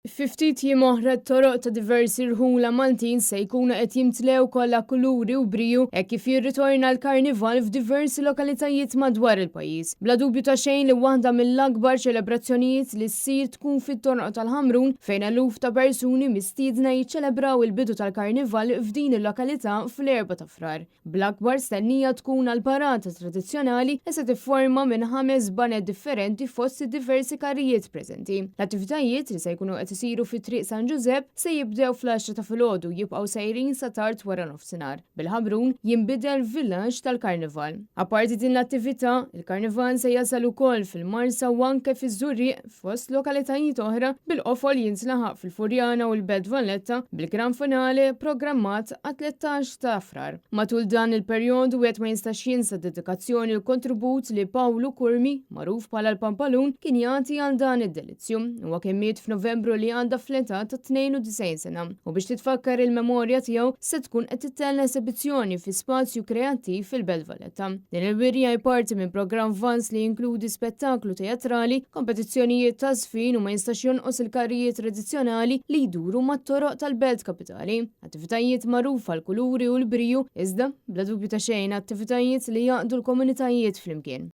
Fi ftit jiem oħra t-toroq ta' diversi rħula Maltin se jkunu qed jimtlew kollha kuluri u briju hekk kif jirritorna l-Karnival f'diversi lokalitajiet madwar il-pajjiż. Bla dubju ta' xejn li waħda mill-akbar ċelebrazzjonijiet li ssir tkun fit-toroq tal-Ħamrun fejn eluf ta' persuni mistiedna jiċċelebraw il-bidu tal-Karnival f'din il-lokalità fl-Erbgħa ta' Frar. Bl-akbar stennija tkun għall-parata tradizzjonali li se tifforma minn ħames baned differenti fost id-diversi karrijiet preżenti. L-attivitajiet, li se jkunu qed isiru fi Triq San Ġużepp, se jibdew fl-għaxra ta' filgħodu u jibqgħu sejrin sa tard waranofsinhar, bil-Ħamrun jinbidel f'villaġġ tal-Karnival. Apparti din l-attività, il-Karnival se jasal ukoll fil-Marsa u anke fiż-Żurrieq fost lokalitajiet oħra, bil-qofol jintlaħaq fil-Furjana u l-Belt Valletta, bil-gran finale programmat għat-13 ta' Frar. Matul dan il-perjodu wieħed ma jistax jinsa d-dedikazzjoni u l-kontribut li Pawlu Curmi, magħruf bħala l-Pampalun, kien jagħti għal dan id-delizzju. Huwa kien miet f'Novembru li għadda fl-età ta' 92 sena u biex titfakkar il-memorja tiegħu se tkun qed tittella' esebizzjoni fi spazju kreattiv fil-Belt Valletta. Din il-wirja hi parti minn programm vast li jinkludi spettaklu teatrali, kompetizzjonijiet ta' żfin u ma jistax jonqos il-karrijiet tradizzjonali li jduru mat-toroq tal-belt kapitali. Attivitajiet magħrufa għall-kuluri u l-briju, iżda, bla dubju ta' xejn, attivitajiet li jgħaqqdu l-komunitajiet flimkien.